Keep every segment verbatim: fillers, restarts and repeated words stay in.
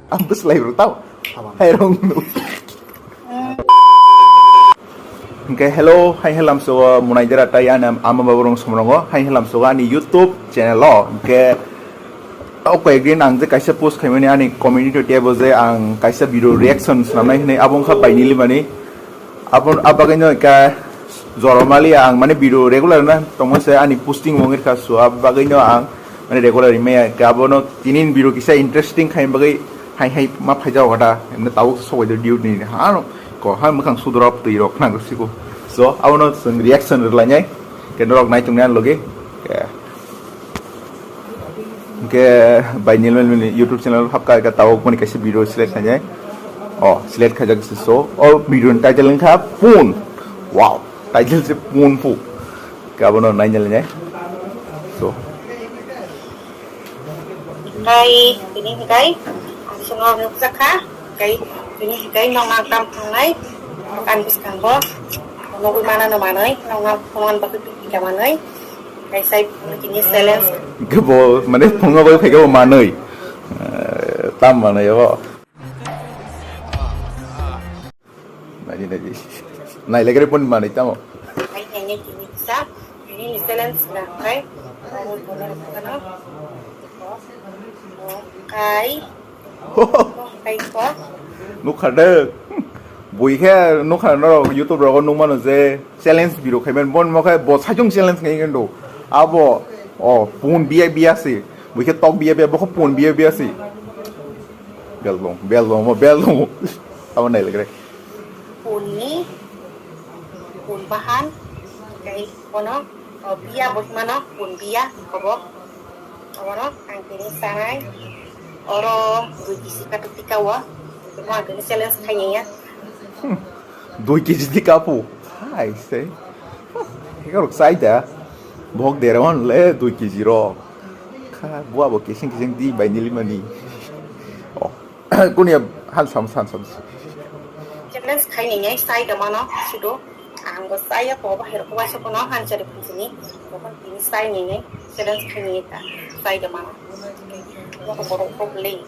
Ang bwslai rw tau. Hai rong. Hingke hello, hai helam so munai dera tai ani ama babu rong somrongo. Hai helam so ani YouTube channel o. Hingke o koi din ang je kaisa post khaimani ani community tab o je ang kaisa video reaction swnamnai hinui abo wngkha bai nili mani. Abo, abo bagwi no ka joromali ang mane video regular na tongma se ani posting wngwi kha so abo bagwi no ang mane regular maya ka abo no tinin video kisa interesting khai bagwi hai hai ma phaijao kata emne tawuk sok bai dute ni ha no ko ha mwkhang sudrop twi rok nang siko so abo no chwng reaction rwlainai ke norok nai tongni ani logi. Hingke bai nil mil mil YouTube channel hapka ka tawuk mani kaisa video select khainai. Oh, select khaijak se so. Oh, video ni title wngkha Pun. Wow, title se Pun pu. Ka bono nai nil nai. So. Kai, tini kai. Ang sungo nukjakha. Kai, tini kai nong nang tam thangnai. Kan biskango. Nogwi mana no manoi. Nong nang phone bakwi pika manoi. Kaisa tini challenge. Kebo mane phungo bai phai kebo manwi. Eh, tam manwi abo. Naji naji. Nai legre pun manwi tamo. Kai nai nai tini sa. Tini challenge na kai. Kai. Nukha de. Bui khe nukha norok YouTube rogo nukmano je challenge video khaiman bon mo khe bo sajung challenge khai kendo. Abo o pun biya biya si. Bui khe tok biya biya bo khe pun biya biya si. Bel dong, bel dong, mo bel dong. Abo nai legre. Pun ni pun bahan kai kono. O biya bo himano pun biya kobo. Obono ang tini sanai. Oro dui kisi katuk tika o. Omo ang tini challenge khai ya. Dui kisi tika pu. Hai se. Eka rok sai da. Bok dera wan le dui kisi ro. Kha bua bo kising kising di bai nili mani. Oh. Kunia hansam hansam. Challenge khai ni ngai sai da mano sudo. Ang bo sai ya ko ba hero ko ba so kono hanchari phunsini. Ko kon tini sai ni ngai challenge khai ni ta sai da mano. Ko ko ro ko le.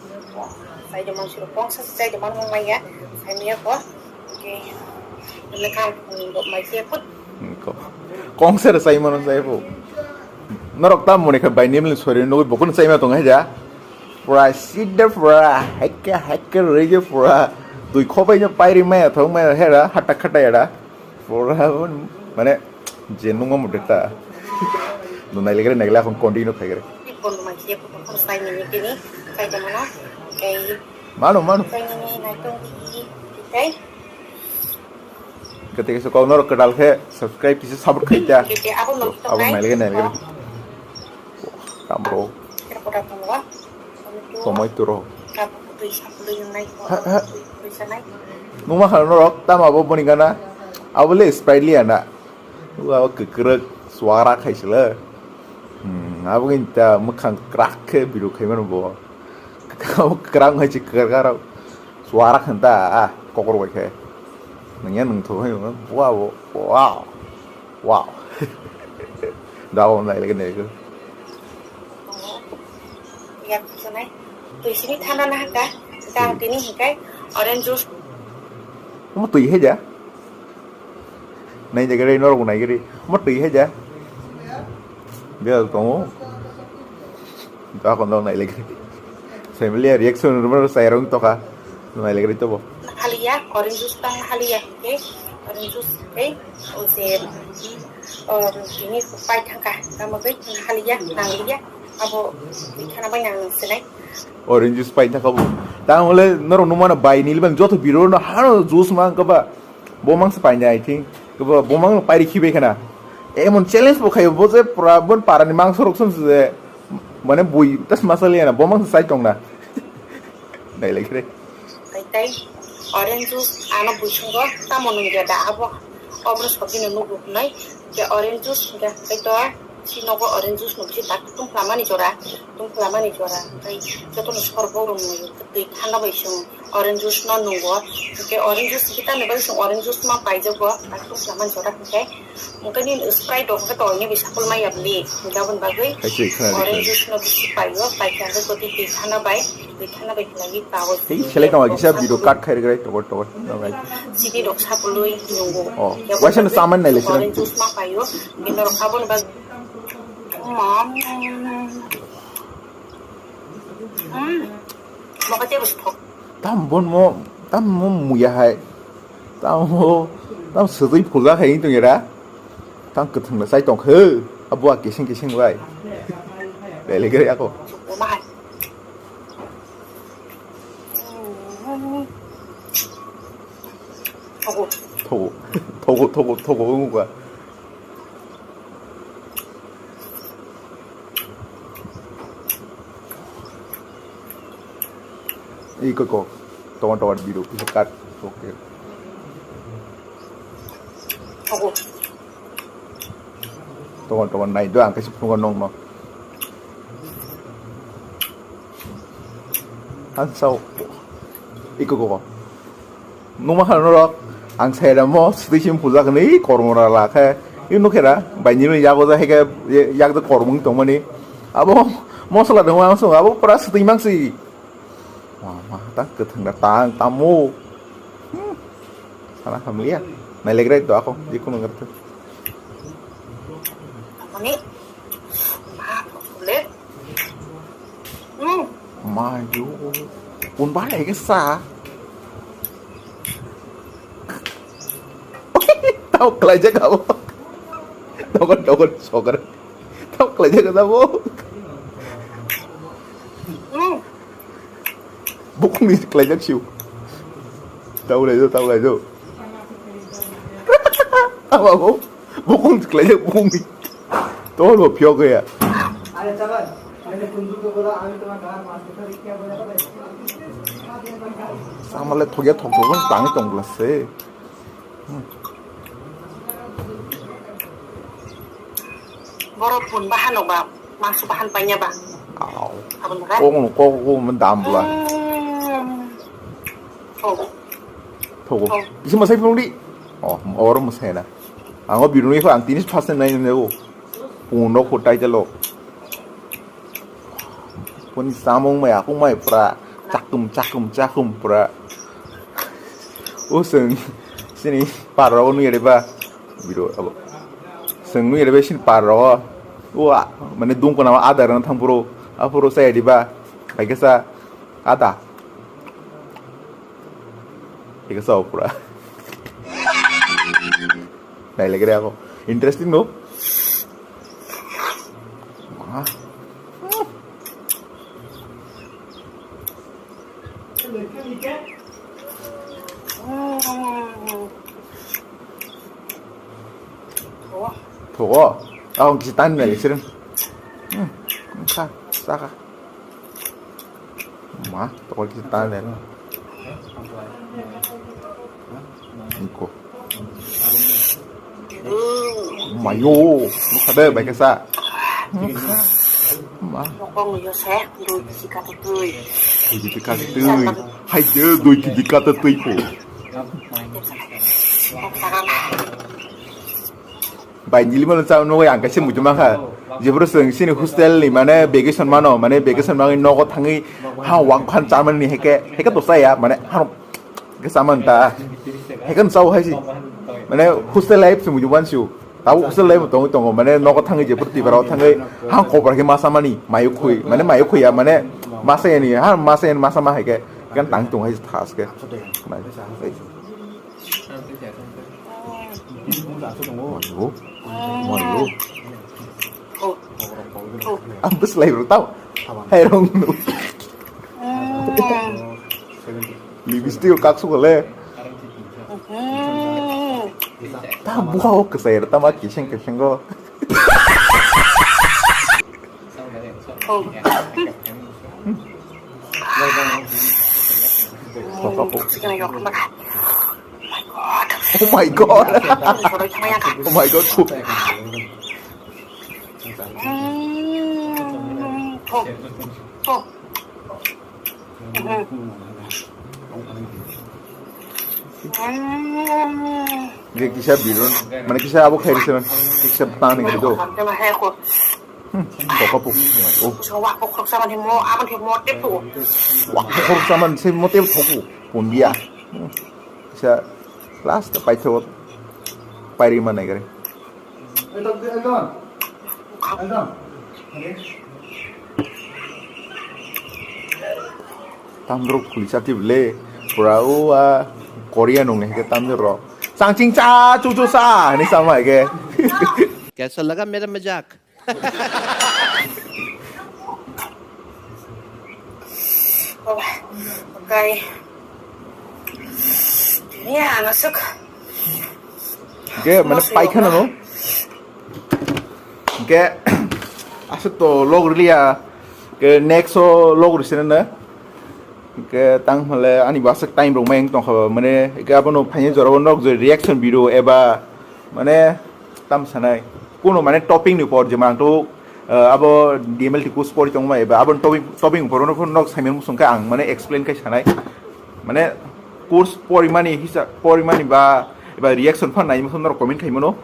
Sai da man sudo kong sa sai da mano mai ya. Sai ni ya ko. Okay. Lekam ni bo mai se put. Ko. Kong sa sai mano sai pu. Norok tam mone kha bai nimli sori nugui bokun sai ma tong hai ja. Pura sidda pura, haikhe, haikhe rwije pura. Dui khobai no pairi maya thong maya hera, hatta khatta era. Pura mane je nungma mudeta. No nailegre naigle akhon continue khaigre. Kono mai se ko sai ni tini, sai de mano. Kai. Mano, mano. Sai ni nai tong di, kai. Kete kese kau norok kedal khe subscribe kise support khai ta. Kete abo no. Abo nailegre nailegre. Tam bro. Kira koda tongwa. Tomoi turo. Kabu tui sapului nai. Ha, ha. Tui sanai. Numa khana norok tam abo boni gana. Abo le sprite li ana. Abo kwkrwk swara khaisile. Hmm, abo inta mwkhang krak khe biru khaimano bo. Abo kwkrang hai chi kwkrarok. Swara khanta a kokor bai khe. Nangya nang thok hai. Wow, wow. Wow. Dawa nai lagi nego. Yak sanai. Tui sini thana na haka. Tang tini hikai orange juice. Omo tui hai ja. Nai jagari norok nai gari. Omo tui hai ja. Bel tongo. Ako no nai lagi. Family reaction rumah saya rong toka. Nai lagi to bo. Halia orange juice tang halia. Okay. Orange juice. Okay. Ose. Um, ini pai thangka. Tamo ke halia nang lia. Abo khana bai nang senai. Orange juice pai thangka bo. Tang ole norok numana bai nilban joto biro no hano juice mang ka ba. Bo mangsa painai, I think. Bo, bo mang pairi khibai khana. Emon challenge bo khayo, bo je pura bon parani mangsa rok song je, mane bui tas masali ana, bo mangsa sai tongna. Nai lai kre. Kai tai orange juice ano buisungo tamo nungya da abo. Obro sokino nugu nai. Ke orange juice ga kai to. Si nogo orange juice no bisi tak tungklamani jora, tungklamani jora. Tei jotono sorbo rwmwi twi thana bai chwng orange juice no nungo. Hwnkhe orange juice khe tamni bagwi chwng orange juice ma paijago, tak tungklamani jora hwnkhe. Hwnkhe nini Sprite rok hwnkhe tongni bai sakol maya bini. Hwnkhe aboni bagwi Hai se khna di orange khna. Juice no bisi paio, paikha hwnkhe twi thana bai, twi thana bai khlaiwi paui. Hei, selai tong kisa video cut khai rwgrai tokor tokor. Chini rok sapului nungo. Oh, waisa no saman nai le sira. Orange juice ma paio, bini rok aboni bagwi Mom. Hmm. Mokhe tei bwswk thok. Tam bon mo, tam mo muya hai. Tam mo, tam sujui phuljak hai tong era. Tam kwthwng na chai tong khe. Abo a kising kising bai. Bele gere ako. Mama hai. Hmm. Thogo. Thogo. Thogo, thogo, thogo wngkha. Iko ko, tongo tongo video kisa cut, okay. Tongo tongo nai do ang kaisa phunukgo nongno. Ang sao, iko ko. Numa kha norok, ang sai da mo, sitwi sim puja kani, kormo ra la khe. I nukhe ra, bai nini yago ja heke, yak da kormo wng tongmani. Abo, mosla dong ang song, abo pura sitwi mangsi. Wah, wah, ta kwthwng da tang, tamo. Hmm. Sana hamliya. Nai legrai do ako, di kuno ngerti. Ani. Ma, le. Hmm. Ma, yo. Pun ba lege sa. Tau kelai jaga bo. Dogon, dogon, sogar. Tau kelai jaga bo. Hmm. Bukungni kelaijak siu. Tau lai do, tau lai do. Tau abo. Bukung kelaijak bukungni. Tol bo phiyok ya. Samale thokya thok thok tang tong bla se. Borok pun bahan ba, mangso bahan panya ba. Au. Abon ba? Kok no kok kok men dam bla. Hmm. Oh. Thogo. Oh. Isi masai phunung di. Oh, oro masai na. Ang o biruni ko ang tini first time nai ne o. Pun no ko tai jalo. Pun samung mai akung mai pura. Chakum, chakum, chakum pura. O seng sini paro nui reba. Biro abo. Seng nui reba sini paro. Wa, mane dung kona ada rang thang puro. Apuro saya diba. Kaisa ada. Ika sao pura. Nai lagi ako. Interesting no? Wah. Thogo. Ako kisi tani nai lagi sering. Hmm. Sa, saka. Ma, tokol kisa ta le no. Iko. Mayo, nukha de bai kasa. Ma. Nokong yo se, doi kisi kata tui. Doi kisi kata tui. Hai de, doi kisi kata tui ko. Bai nili mano chao nugui ang kaisa muchung mankha. Jebro chwng sini hostel ni mane vacation mano, mane vacation mangwi nogo thangwi ha wang khan chamani heke, heke to chaya, mane ha ke chaman ta. Heke no chao hai si. Mane hostel life se muchung mansiu. Tabo hostel life tongwi tongo, mane nogo thangwi jebro tibara thangwi ha kopra ke masa mani, mayu khui, mane mayu khuya, mane masa yani, ha masa yani masa ma heke, kan tang tung hai thas ke. Mayu. Mayo. Mayo. Ang bwslai rw tamo. Hai rong no. Lipstick kak su kole. Ta buha o kwsai rw tamo kising kising go. Oh my god. Oh my god. Ge kisa biron, mane kisa abo khai risa, kisa tani gitu. Hmm, boka puk. Oh. Wak puk khoroksa man se mo tep thogo. Pundia. Hmm. Kisa last paitho pairi manai gare. Tamdrok khuli chati bele pura o a Korea nung ne ke tamdrok. Changching cha chu chu sa ni sama ke. कैसा लगा मेरा मजाक? Okay. Ini anak suk. Oke, mana paikha no? Oke, asuk to log rilia. Oke, next o log risina na. Oke, tang hale ani basak time rok main tong khaba mane. Oke, abono phanya jorabo nok je reaction video eba mane tam sanai. Kuno mane topic ni por jema ang to, eh, abo D M L T course pori tong ma eba abo topic topic por no nok saimang sungka ang mane explain kai sanai. Mane course porimani hisa porimani ba eba reaction phan nai mo comment khai mano.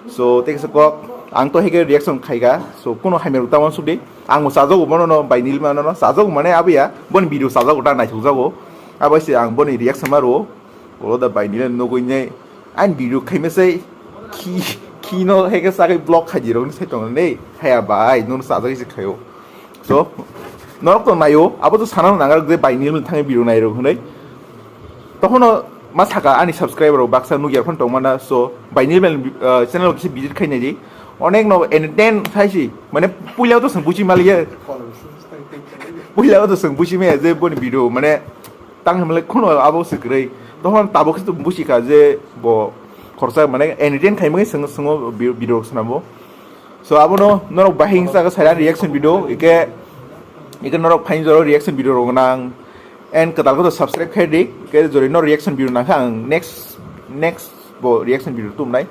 So, tei kaisa kok, ang to hege reaction khaiga. So, kuno hamya rok tamo sudi. Ang mo sajago bono no, bai nil mano no. Sajago mane abiya, boni video sajago ta naithok jago. Abo se ang boni reaction maro. Olo da bai nil nugui ne. Ang video khaima sai khi, khi no hege sagai block khaji rok ni sai tong ne. Haya bai, no sajagoi se khayo. So, norok to nayo, abo to sana nangar je bai nil thangwi video nai rok hwnwi. Tokhono ma saka ani subscriber rok baksa nukya phone tongmana, so bai nil ben, uh, channel kisi visit khai nai di. Onek no entertain sai si, mane puila to sang buchi maliya. Puila to sang buchi me je boni video mane tang hamle khono abo se kwrwi. Tokhono tabok se to buchi kha je bo khorsa mane entertain khai mani swngo swngo video rok swnamo. So abono norok bahing saka sai reaction video ike ike norok phain joro reaction video rok nang and kwtal kwtal subscribe khai di ke jori no reaction video nang kha ang next next bo reaction video tum nai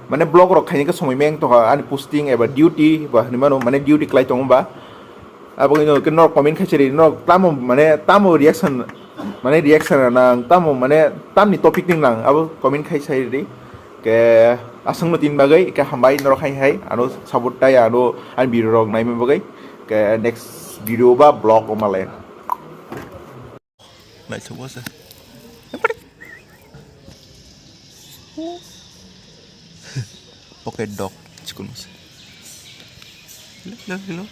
mane vlog rok khaini ka somoi meng to ani posting eba duty ba hinmano mane duty klai tong ba abo ino ke norok comment khai chiri norok tamo mane tamo reaction mane reaction nang tamo mane tamni topic ning nang abo comment khai sai di. Ke aswk no tin bagwi ke hambai norok hai hai ano support tai ano ani video rok naima bagwi ke next video ba vlog o malai. Naithok bose. Pocket dog chikon bose. Hello, hello, hello.